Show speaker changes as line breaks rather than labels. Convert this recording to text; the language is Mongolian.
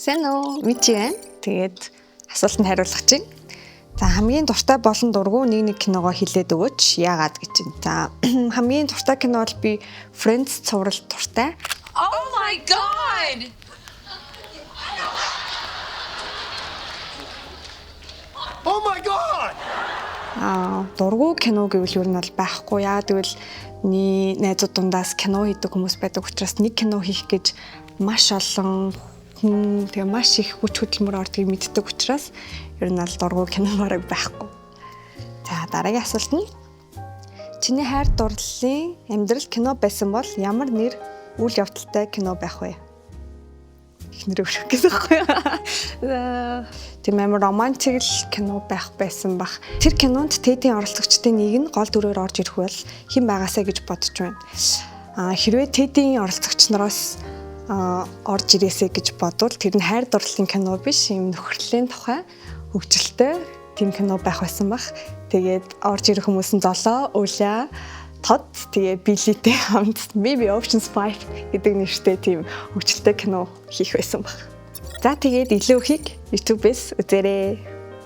Сайн уу? Мичи байна. Тэгээд асуултанд хариулах чинь. За, хамгийн дуртай болон дургүй нэг нэг киногоо хэлээд өгөөч. Яагаад гэж чинь. За, хамгийн дуртай кино бол би Friends цуврал дуртай.
Oh my God!
Oh my God!
Аа, дургүй кино гэвэл ер нь бол байхгүй. Яагаад гэвэл миний найзууд дундаас кино хийдэг хүмүүс байдаг учраас нэг кино хийх гэж маш олон хүн, тэгээ маш их хүч хөдөлмөр ордгийг мэддэг учраас ер нь бол дургүй кино бараг байхгүй. За, дараагийн асуулт нь: чиний хайр дурлалын амьдрал кино байсан бол ямар нэр үйл явдалтай кино байх вэ? Эхнэр өрөх гэсэн байхгүй юу? Тийм амар романтик л кино байх байсан бах. Тэр кинонд Тедийн оролцогчдын нэг нь гол дүрээр орж ирэх бол хэн байгаасаа гэж бодож байна. Хэрвээ Тедийн оролцогч нараас орж ирээсэй гэж бодвол тэр нь хайр дурлалын кино биш, юм нөхөрлийн тухай хөгжилтэй тийм кино байх байсан бах. Тэгээд орж ирэх хүмүүс нь Золоо, Уля, Тод, тэгээ Билитэй хамт maybe Options 5 гэдэг нэртэй тийм хөгжилтэй кино хийх байсан баг. За, тэгээд илүү ихийг YouTube-ээс үзээрэй.